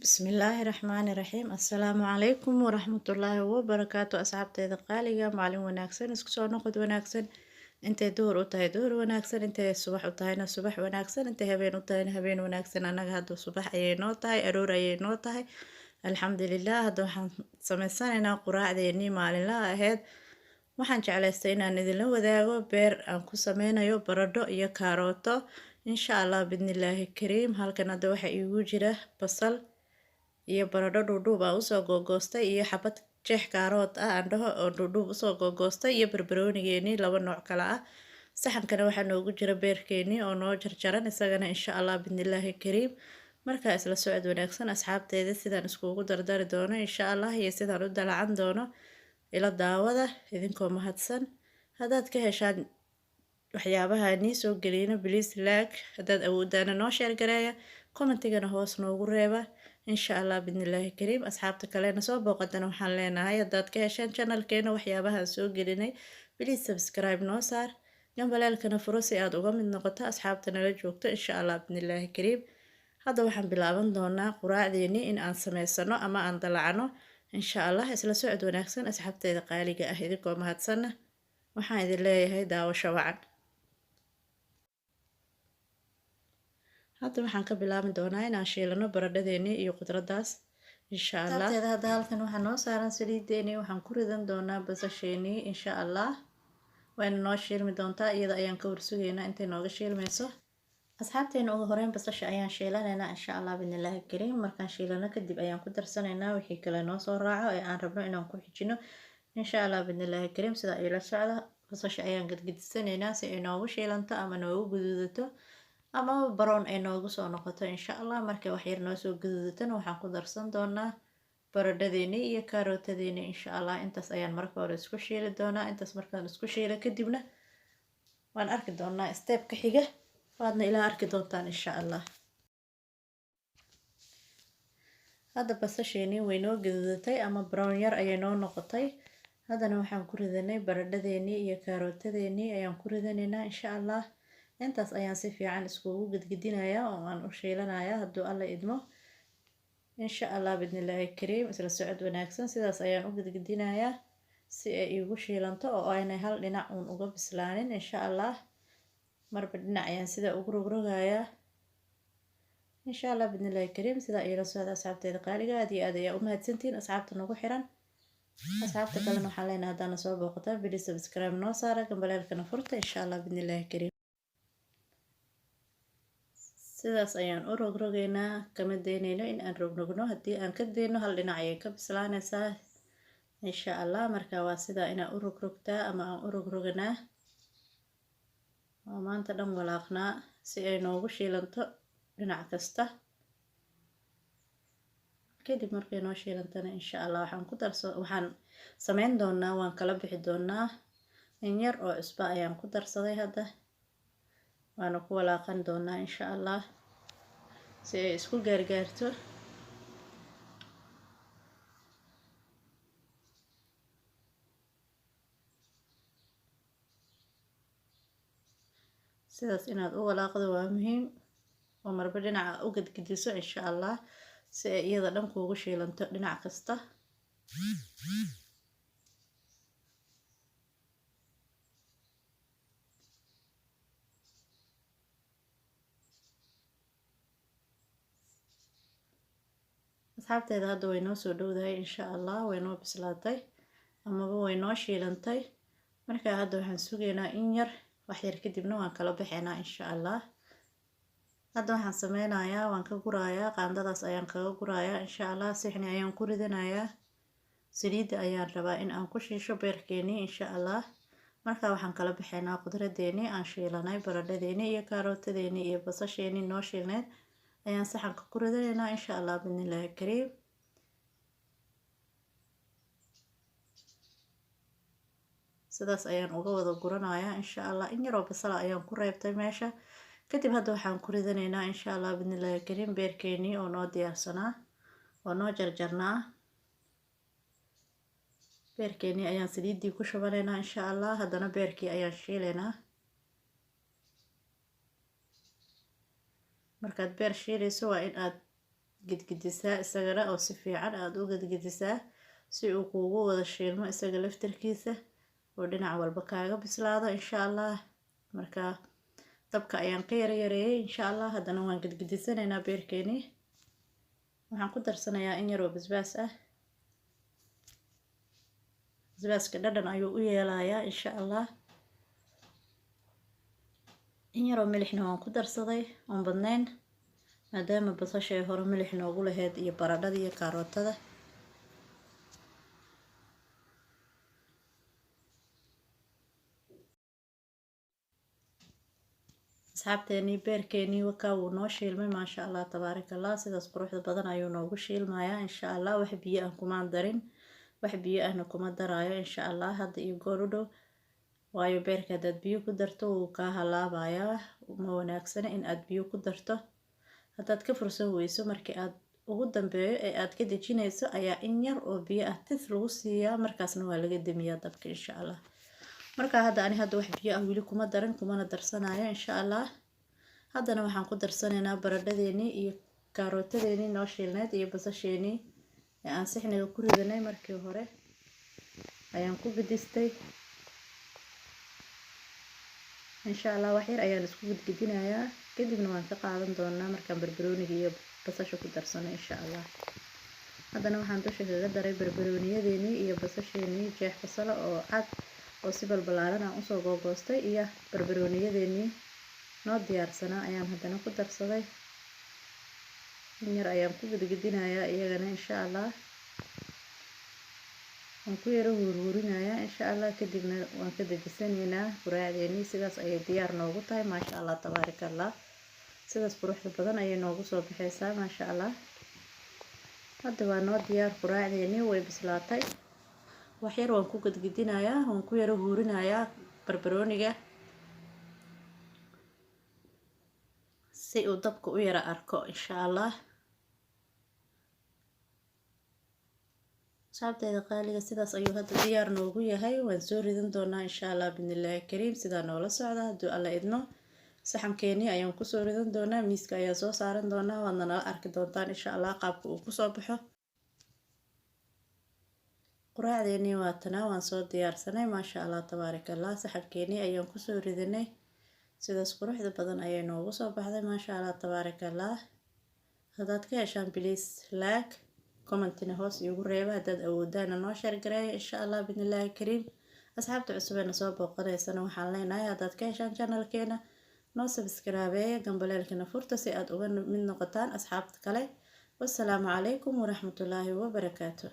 Bismillaahi Raxmaani Raxiim. Assalaamu calaykum waraxmatullaahi wabarakaatu. Asxaabteeda qaaliga, maalin wanaagsan, isku soo noqod wanaagsan. Intay duhur u tahay duhur wanaagsan, intay subax u tahayna subax wanaagsan, intay habeen u tahayna habeen wanaagsan. Annaga hadda subax ayay noo tahay, aroor ayay noo tahay, alxamdulilah. Hadda waxaan sameysanaynaa quraacdeennii maalinlaha ahayd. Waxaan jeclaystay inaan idinla wadaago beer aan ku sameynayo baradho iyo kaarooto, insha Allah bidnillaahi kariim. Halkan hadda waxaa iigu jira basal iyo baradho dhuudhuub aan usoo googoostay, iyo xabad jeex kaarood ah aan dhaho oo dhuudhuub usoo googoostay, iyo barbaroonigeenii laba nooc kale ah. Saxankana waxaa noogu jira beerkeenii oo noo jarjaran isagana, insha Allah bidnillaahi kariim. Markaa isla socod wanaagsan, asxaabteeda. Sidaan iskugu dardari doono, insha Allah, iyo sidaan u dalacan doono ila daawada idinkoo mahadsan. Haddaad ka heshaan waxyaabaha nii soo geliyno, please like, haddaad awoodaana noo share gareeya, commentigana hoos noogu reeba, insha Allah bidnillaahi kariim. Asxaabta kalena soo booqatana waxaan leenahay, haddaad ka heshaan channelkeena waxyaabahaan soo gelinay, please subscribe noo saar, gambaleelkana furo si aad uga mid noqoto asxaabta nala joogto, insha Allah bidnillaahi kariim. Hadda waxaan bilaaban doonaa quraacdeennii in aan sameysano ama aan dalacno, insha Allah. Isla socod wanaagsan, asxaabteeda qaaliga ah. Idinkoo mahadsanna waxaan idin leeyahay daawasho wacan. Hadda waxaan ka bilaabi doonaa inaan shiilano baradhadeenii iyo khudraddaas, insha Allah. Asxaabteeda, hadda halkan waxaa noo saaran saliideenii. Waxaan ku ridan doonaa basasheenii, insha Allah. Wayna noo shiilmi doontaa, iyada ayaan ka warsugaynaa intay nooga shiilmayso. Asxaabteena, ugu horeyn basasha ayaan shiilanaynaa, insha Allah bidnillaahi kariim. Markaan shiilano kadib ayaan ku darsanaynaa wixii kale noo soo raaco ee aan rabno inaan ku xijino, insha Allah bidnillaahi kariim. Sidaa ila socda. Basasha ayaan gadgadisanaynaa si ay noogu shiilanto ama noogu guduudato ama brown ay noogu soo noqoto, insha Allah. Markay wax yar noo soo guduudatana, waxaan ku darsan doonaa baradhadeeni iyo kaarootadeeni, insha Allah. Intaas ayaan marka hore isku shiili doonaa. Intaas markaan isku shiilo kadibna waan arki doonaa stepka xiga, waadna ilaa arki doontaan, insha Allah. Hadda basasheeni way noo gaduudatay ama brown yar ayay noo noqotay. Haddana waxaan ku ridanay baradhadeenii iyo kaarootadeennii ayaan ku ridanaynaa, insha Allah. Intaas ayaan si fiican iskugu gedgedinayaa oo aan u shiilanayaa, hadduu Alla idmo, insha Allah bidnillaahi kariim. Isla socod wanaagsan. Sidaas ayaan u gedgedinayaa si ay iigu shiilanto oo aanay hal dhinac uun uga bislaanin, insha Allah. Marba dhinac ayaan sidaa ugu rogrogayaa, insha Allah bidnillaahi kariim. Sidaa iila socda, asxaabteeda qaaliga. Aad iyo aad ayaa u mahadsantihiin asxaabta nagu xiran. Asxaabta kalena waxaan leenahay, haddaana soo booqataa, please subscribe noo saara, gambaleelkana furta, insha Allah bidnillaahi kariim. Sidaas ayaan u rogrogeynaa. Kama daynayno in aan rogrogno. Haddii aan ka dayno, hal dhinac ayay ka bislaanaysaa, insha Allah. Marka waa sidaa inaan u rogrogtaa ama aan u rogroganaa oo maanta dhan walaaqnaa si ay noogu shiilanto dhinac kasta. Kadib markay noo shiilantana, insha Allah, waxaan ku darso, waxaan sameyn doonaa, waan kala bixi doonaa. In yar oo cusbo ayaan ku darsaday hadda, waana ku walaaqan doonaa, insha Allah, si ay isku gaargaarto. Sidaas inaad u walaaqdo waa muhiim oo marba dhinaca u gedgediso, insha Allah, si ay iyada dhan kuugu shiilanto dhinac kasta. Asxaabteeda, hadda way noo soo dhowdahay, insha Allah. Way noo bislaatay amaba way noo shiilantay. Marka hadda waxaan sugaynaa in yar, wax yar kadibna waan kala baxaynaa, insha Allah. Hadda waxaan sameynayaa, waan ka gurayaa, qaandadaas ayaan kaga gurayaa, insha Allah. Sixni ayaan ku ridanayaa. Saliidda ayaan rabaa in aan ku shiisho beerkeenii, insha Allah. Marka waxaan kala baxaynaa khudradeenii aan shiilanay, baradhadeenii iyo kaarootadeeni iyo basasheenii noo shiilneyd ayaan saxanka ku ridanaynaa, insha Allah bidnillaahi kariim. Sidaas ayaan uga wada guranayaa, insha Allah. In yaroo basala ayaan ku reebtay meesha. Kadib hadda waxaan ku ridanaynaa, insha Allah bidnillaahi kariim, beerkeenii oo noo diyaarsanaa oo noo jarjarnaa. Beerkeenii ayaan saliiddii ku shubanaynaa, insha Allah. Haddana beerkii ayaan shiilaynaa. Markaad beer shiilayso, waa in aad gedgedisaa isagana oo si fiican aada u gedgedisaa si uu kuugu wada shiilmo isaga laftarkiisa oo dhinac walba kaaga bislaado, insha Allah. Marka dabka ayaan ka yaryareeyay, insha Allah. Haddana waan gedgedisanaynaa beerkeenii. Waxaan ku darsanayaa in yaroo basbaas ah. Basbaaska dhadhan ayuu u yeelayaa, insha Allah. In yaroo milixna waan ku darsaday, oon badnayn, maadaama basasha ay hore milix noogu lahayd iyo baradhada iyo kaarootada. Asxaabteenii, beerkeenii wakaa, wuu noo shiilmay, maasha Allah, tabaaraka Allah. Sidaas quruxda badan ayuu noogu shiilmayaa, insha Allah. Wax biyo ah kumaan darin, wax biyo ahna kuma daraayo, insha Allah, hadda iyo goor u dhow, waayo beerka haddaad biyo ku darto wuu kaa halaabayaa. Ma wanaagsana in aad biyo ku darto. Haddaad ka fursan weyso, markii aad ugu dambeeyo ee aad ka dejinayso ayaa in yar oo biyo ah tif lagu siiyaa, markaasna waa laga demiyaa dabka, insha Allah. Markaa hadda ani hadda wax biyo ah weli kuma darin, kumana darsanayo, insha Allah. Haddana waxaan ku darsanaynaa baradhadeenii iyo kaarootadeenii noo shiilneyd iyo basasheenii ee aan sixniga ku ridanay markii hore ayaan ku gedistay, insha Allah. Wax yar ayaan isku gedgedinayaa, kadibna waan ka qaadan doonaa markaan barbarooniga iyo basasha ku darsano, insha Allah. Haddana waxaan dusha kaga daray barbarooniyadeenii iyo basasheenii, jeex basalo oo cad oo si balbalaaran aan usoo googoostay iyo barbarooniyadeenii noo diyaarsanaa ayaan haddana ku darsaday. In yar ayaan ku gedgedinayaa iyagana, insha Allah. Waan ku yaro huurhuurinayaa, insha Allah, kadibna waan ka dejisanaynaa. Quraacdeenii sidaas ayay diyaar noogu tahay, maasha Allah, tabaaraka Allah. Sidaas quruxda badan ayay noogu soo baxaysaa, maasha Allah. Hadda waa noo diyaar quraacdeenii, way bislaatay. Wax yar waan ku gedgedinayaa, waan ku yaro huurinayaa barbarooniga si uu dabka u yara arko, insha Allah. Asxaabteeda qaaliga, sidaas ayuu hadda diyaar noogu yahay. Waan soo ridan doonaa, insha Allah, bidnillaahi kariim. Sidaa noola socda hadduu Alla idmo. Saxankeenii ayaan kusoo ridan doonaa, miiska ayaan soo saaran doonaa, waadna nala arki doontaan, insha Allah, qaabka uu kusoo baxo. Quraacdeenii waatanaa, waan soo diyaarsanay, maasha Allah, tabaaraka Allah. Saxankeenii ayaan kusoo ridanay. Sidaas quruxda badan ayay noogu soo baxday, maasha Allah, tabaaraka Allah. Haddaad ka heshaan, please like, commentina hoos iigu reeba. Haddaad awoodaana noo share gareeya, insha Allah, bidnillaahi kariim. Asxaabta cusub ee nasoo booqanaysana waxaan leenahay, haddaad ka heshaan channelkeena, noo subscribeeya, gambaleelkana furta si aad uga mid noqotaan asxaabta kale. Wassalaamu calaykum waraxmatullaahi wabarakaatu.